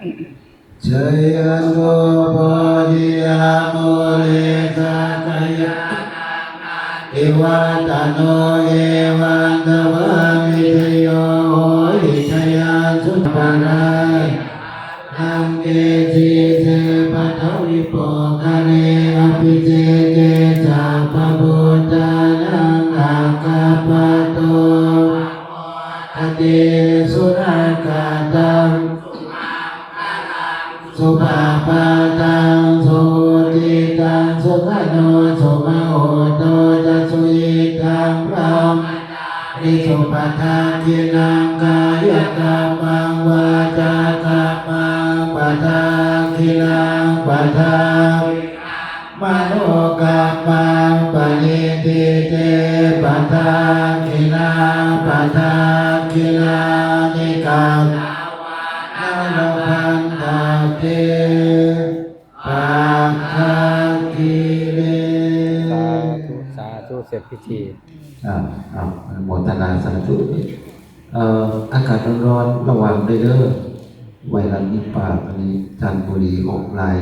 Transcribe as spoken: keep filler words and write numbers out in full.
Jayanto bodhiyā mūle sakyānaṃ nandivaḍḍhano, evaṃ tvaṃ vijayo hohi jayassu jayamaṅgale. Arohane sīse paṭhavipokkhare abhiseke sabbabuddhānaṃ aggappatto pamodati. Sunakkhattaṃ sumaṅgalaṃ supabhātaṃ suhuṭṭhitaṃ sukhaṇo sumuhutto ca suyiṭṭhaṃ brahmacārisu. Padakkhiṇaṃ kāyakammaṃ vācākammaṃ padakkhiṇaṃ padakkhiṇaṃ manokammaṃ paṇidhī te padakkhiṇā. Padakkhiṇāni katvāna labhantatthe padakkhiṇe. สาธุ สาธุ เสร็จพิธี อ่า อ่า อนุโมทนาสาธุ เอ่อ อากาศร้อนๆ ระวังด้วยเด้อ ไวรัสนิปาอันนี้จันทบุรีหกราย